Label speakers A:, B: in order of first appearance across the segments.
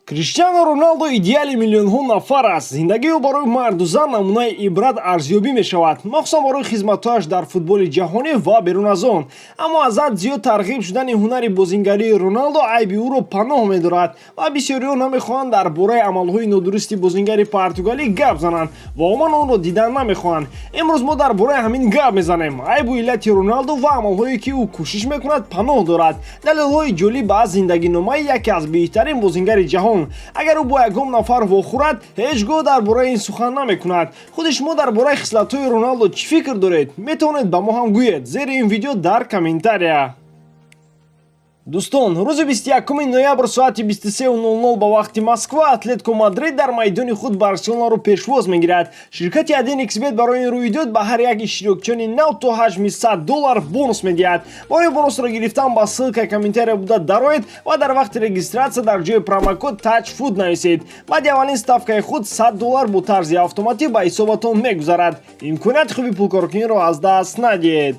A: Криштиану Роналдо идеали миллионҳо нафар аст. Зиндагии ӯ барои марду зан намунаи ибрат арзёбӣ мешавад, махсусан барои хизматҳояш дар футболи ҷаҳонӣ ва берун аз он. Аммо аз ҳад зиёд тарғиб шудани ҳунари бозингарии Роналдо айби ӯро паноҳ медорад ва бисёриҳо намехоҳанд дар бораи амалҳои нодурусти бозингари португалӣ гап зананд ва умуман онро дидан намехоҳанд. Имрӯз мо дар бораи ҳамин гап мезанем: айбу иллати Роналдо ва амалҳое, ки ӯ кӯшиш мекунад паноҳ дорад, далелҳои ҷолиб аз зиндагиномаи яке аз беҳтарин бозингари ҷаҳон. Агар ӯ бо ягон нафар вохӯрад, ҳеҷ гоҳ дар бораи ин сухан намекунад. Худи шумо дар бораи хислатҳои Роналдо чӣ фикр доред? Метавонед ба мо ҳам гӯед зери ин видео дар комментария. Дӯстон, рӯзи 21 ноябр соати 23:00 ба вақти Москва Атлетико Мадрид дар майдони худ Барселонаро пешвоз мегирад. Ширкати 1xBet барои ин рӯйдод ба ҳар як иштирокчиёни нав то ҳаҷми 100 доллар бонус медиҳад. Барои бонусро гирифтан ба ссылка комментария буда дароед ва дар вақти регистрация дар ҷои промокод TAJFOOT нависед. Баъди аввалин ставкаи худ 100 доллар бо тарзи автоматӣ ба ҳисобатон мегузарад. Имконияти хуби пулкоркуниро аз даст надиҳед.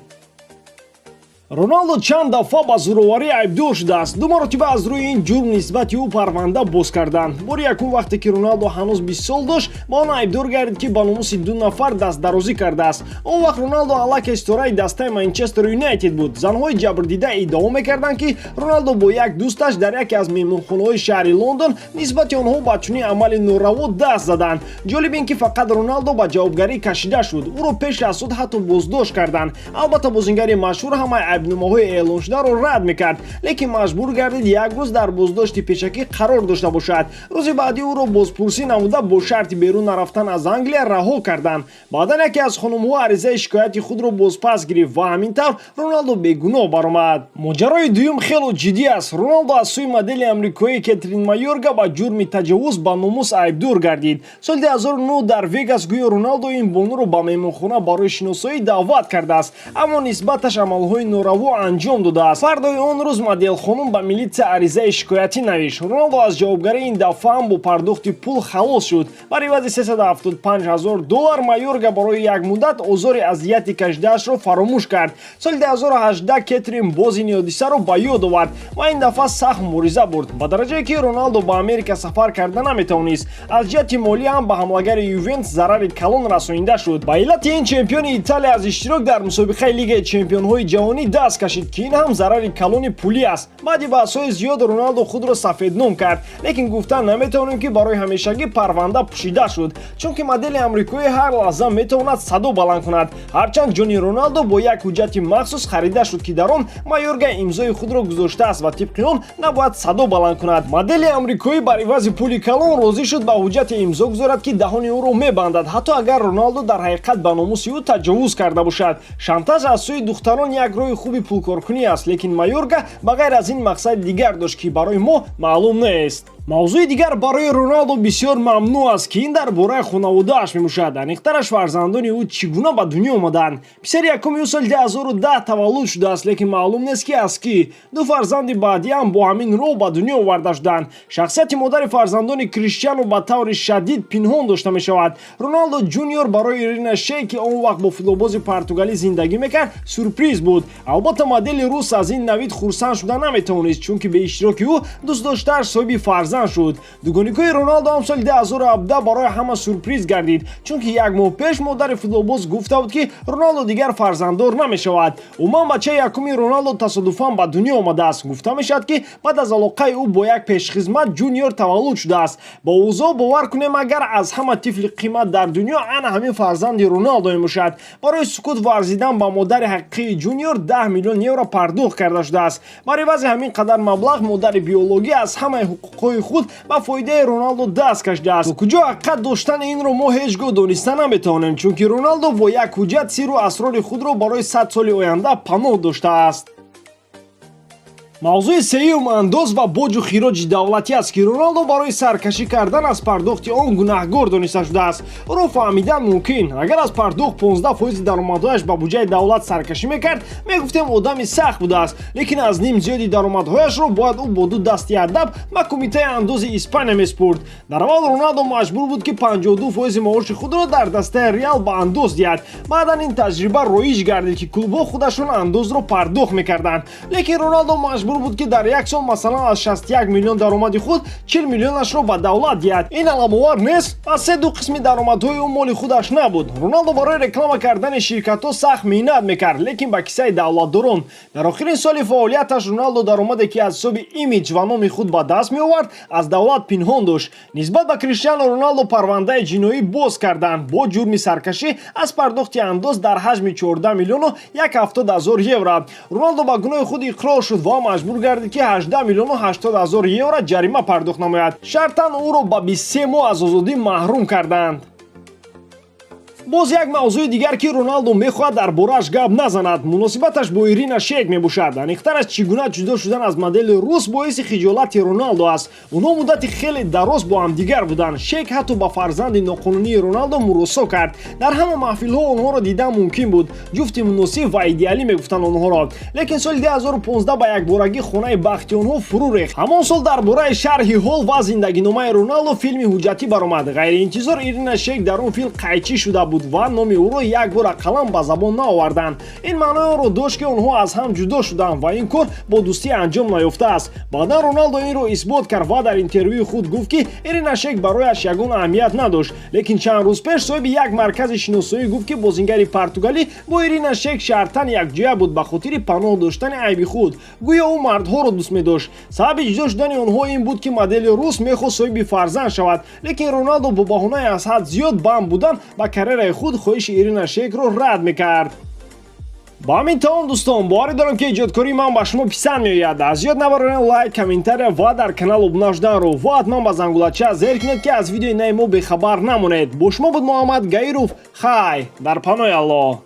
A: Роналдо чанд дафъа ба зӯроварӣ айбдор шудааст. Ду маротиба аз рӯи ин ҷурм нисбати ӯ парванда боз карданд. Бори якум, вақте ки Роналдо ҳанӯз 20 сол дошт, ба он айбдор гардид, ки ба номуси ду нафар дастдарозӣ кардааст. Он вақт Роналдо аллакай ситораи дастаи Манчестер Юнайтед буд. Занҳои ҷабрдида иддао мекарданд, ки Роналдо бо як дӯсташ дар яке аз меҳмонхонаҳои шаҳри Лондон нисбати онҳо ба чунин амали нораво даст заданд. Ҷолиб ин, ки фақат Роналдо ба ҷавобгарӣ кашида шуд. Ӯро пеш аз суд ҳатто боздошт карданд. Албатта, бозингари машҳур ҳамаи айбномаҳои эълоншударо рад мекард, лекин маҷбур гардид як рӯз дар боздошти пешакӣ қарор дошта бошад. Рӯзи баъдӣ ӯро бозпурсӣ намуда, бо шарти берун нарафтан аз Англия раҳо карданд. Баъдан яке аз хонумҳо аризаи шикояти худро бозпас гирифт ва ҳамин тавр Роналдо бегуноҳ баромад. Моҷарои дуюм хело ҷиддӣ аст. Роналдо аз сӯи модели амрикоӣ Кетрин Майорга ба ҷурми таҷовуз ба номус айбдор гардид. Соли 2009 дар Вегас гӯё Роналдо ин бонуро ба меҳмонхона барои шиносоӣ даъват кардааст, аммо нисбаташ амалҳои нораво анҷом додааст. Фардои он рӯз моделхонум ба милитсия аризаи шикоятӣ навишт. Роналдо аз ҷавобгарии ин дафъа ҳам бо пардохти пул халос шуд. Бар ивази 375 ҳазор доллар Майорга барои як муддат озори азияти кашидаашро фаромӯш кард. Соли 2018 Кетрин боз ин ҳодисаро ба ёд овард ва ин дафъа сахт мубориза бурд, ба дараҷае ки Роналдо ба Америка сафар карда наметавонист. Аз ҷиҳати молӣ ҳам ба ҳамлагари Ювентус зарари калон расонида шуд. Ба иллати ин чемпиони Италия аз иштирок дар мусобиқаи Лигаи чемпионҳои ҷаҳонӣ даст кашид, ки ин ҳам зарари калони пулӣ аст. Баъди баҳсҳои зиёд Роналдо худро сафедном кард, лекин гуфтан наметавонем, ки барои ҳамешагӣ парванда пӯшида шуд, чунки модели амрикоӣ ҳар лаҳза метавонад садо баланд кунад. Ҳарчанд ҷони Роналдо бо як ҳуҷҷати махсус харида шуд, ки дар он Майорга имзои худро гузоштааст ва тибқи он набояд садо баланд кунад. Модели амрикоӣ бар ивази пули калон розӣ шуд ба ҳуҷҷате имзо гузорад, ки даҳони ӯро мебандад, ҳатто агар Роналдо дар ҳақиқат ба номуси ӯ таҷовуз карда бошад. Шантаж аз сӯи духтарон як роҳи хуби пулкоркунӣ аст, лекин Майорга ба ғайр аз ин мақсади дигар дошт, ки барои мо маълум нест. Мавзӯи дигар барои Роналдо бисёр мамнӯъ аст, ки ин дар бораи хонаводааш мебошад. Аниқтараш, фарзандони ӯ чӣ гуна ба дунё омаданд. Писари якуми ӯ соли 2010 таваллуд шудааст, лекин маълум нест, ки аз кӣ. Ду фарзанди баъдиам бо ҳамин роҳ ба дунё оварда шуданд. Шахсияти модари фарзандони Криштиану ба таври шадид пинҳон дошта мешавад. Роналдо Ҷуниор барои Ирина Шейк, ки он вақт бо футболбози португалӣ зиндагӣ мекард, сюрприз буд. Албатта, модели рус аз ин навид хурсанд шуда наметавонист, чунки бе иштироки ӯ дӯстдоштааш соҳиби фарзанд шуд. Дугоникҳои Роналдо ҳам соли 2017 барои ҳама сюрприз гардид, чунки як моҳ пеш модари футболбоз гуфта буд, ки Роналдо дигар фарзанддор намешавад. Умуман, бачаи якуми Роналдо тасодуфан ба дунё омадааст. Гуфта мешавад, ки баъд аз алоқаи ӯ бо як пешхизмат Ҷуниор таваллуд шудааст. Бо овозҳо бовар кунем, агар аз ҳама тифли қимат дар дунё ана ҳамин фарзанди Роналдо мебошад. Барои сукут варзидан ба модари ҳақиқии Ҷуниор 10 миллион евро пардохт карда шудааст. Бар ивази ҳамин қадар маблағ модари биологӣ аз ҳамаи ҳуқуқҳои худ ба фоидаи Роналдо даст кашидааст. То куҷо ҳақиқат доштани инро мо ҳеҷ гоҳ дониста наметавонем, чунки Роналдо бо як ҳуҷҷат сирру асрори худро барои 100 соли оянда паноҳ доштааст. Мавзӯи сеюм андоз ва боҷу хироҷи давлатӣ аст, ки Роналдо барои саркашӣ кардан аз пардохти он гунаҳгор дониста шудааст. Ӯро фаҳмидан мумкин. Агар аз пардохт 15 фоизи даромадҳояш ба буҷаи давлат саркашӣ мекард, мегуфтем, одами сахт будааст, лекин аз ним зиёди даромадҳояшро бояд ӯ бо ду дасти адаб ба кумитаи андози Испания месупурд. Дар аввал Роналдо маҷбур буд, ки 52 фоизи маоши худро дар дастаи Реал ба андоз диҳад. Баъдан ин таҷриба роиҷ гардид, ки клубҳо худашон андозро пардохт мекарданд, лекин Роналдо маҷбур Маҷбур буд, ки дар як сол, масалан, аз 61 миллион даромади худ 40 миллионашро ба давлат диҳад. Ин аламовар нест? Аз се ду қисми даромадҳои ӯ моли худаш набуд. Роналдо барои реклама кардани ширкатҳо сахт меҳнат мекард, лекин ба киссаи давлатдорон. Дар охирин соли фаъолияташ Роналдо даромаде, ки аз ҳисоби имиҷ ва номи худ ба даст меовард, аз давлат пинҳон дошт. Нисбат ба Криштиану Роналдо парвандаи ҷиноӣ боз карданд бо ҷурми саркашӣ аз пардохти андоз дар ҳаҷми 14 миллиону 170 ҳазор евро. Роналдо ба гуноҳи худ иқрор шуд ва маҷбур гардид, ки 18 миллиону 80 ҳазор евро ҷарима пардохт намояд. Шартан ӯро ба 23 моҳ аз озодӣ маҳрум карданд. Боз як мавзӯи дигар, ки Роналдо мехоҳад дар борааш гап назанад, муносибаташ бо Ирина Шейк мебошад. Аниқтараш, чӣ гуна ҷудо шудан аз модели рус боиси хиҷолати Роналдо аст. Онҳо муддати хеле дароз бо ҳамдигар буданд. Шейк ҳатто ба фарзанди ноқонунии Роналдо муросо кард. Дар ҳама маҳфилҳо онҳоро дидан мумкин буд. Ҷуфти муносиб ва идеалӣ мегуфтанд онҳоро. Лекин соли 2015 ба якборагӣ хонаи бахти онҳо фурӯ рехт. Ҳамон сол дар бораи шарҳи ҳол ва зиндагиномаи Роналдо филми ҳуҷҷатӣ баромад. Ғайриинтизор Ирина Шейк дар он филм қайчӣ шуда буд ва номи ӯро як бор ақаллан ба забон наоварданд. Ин маънои онро дошт, ки онҳо аз ҳам ҷудо шуданд ва ин кор бо дӯстӣ анҷом наёфтааст. Баъдан Роналдо инро исбот кард ва дар интервюи худ гуфт, ки Ирина Шейк барояш ягон аҳамият надошт. Лекин чанд рӯз пеш соҳиби як маркази шиносоӣ гуфт, ки бозингари португалӣ бо Ирина Шейк шартан якҷоя буд ба хотири паноҳ доштани айби худ. Гӯё ӯ мардҳоро дӯст медошт. Сабаби ҷудо шудани онҳо ин буд, ки модели рус мехост соҳиби фарзанд шавад, лекин Роналдо бо баҳонаи аз ҳад зиёд банд будан ба карьераи худ хоҳиши Ирина Шейкро рад мекард. Ба ҳамин тамом, дӯстон. Боварӣ дорам, ки эҷодкории ман ба шумо писанд меояд. Аз ёд набарорен лайк, комментария ва дар канал обуна шуданро ва ҳатман ба зангулача зер кунед, ки аз видеои нави мо бехабар намонед. Бо шумо буд Муҳаммад Гаиров. Хай, дар панои Аллоҳ.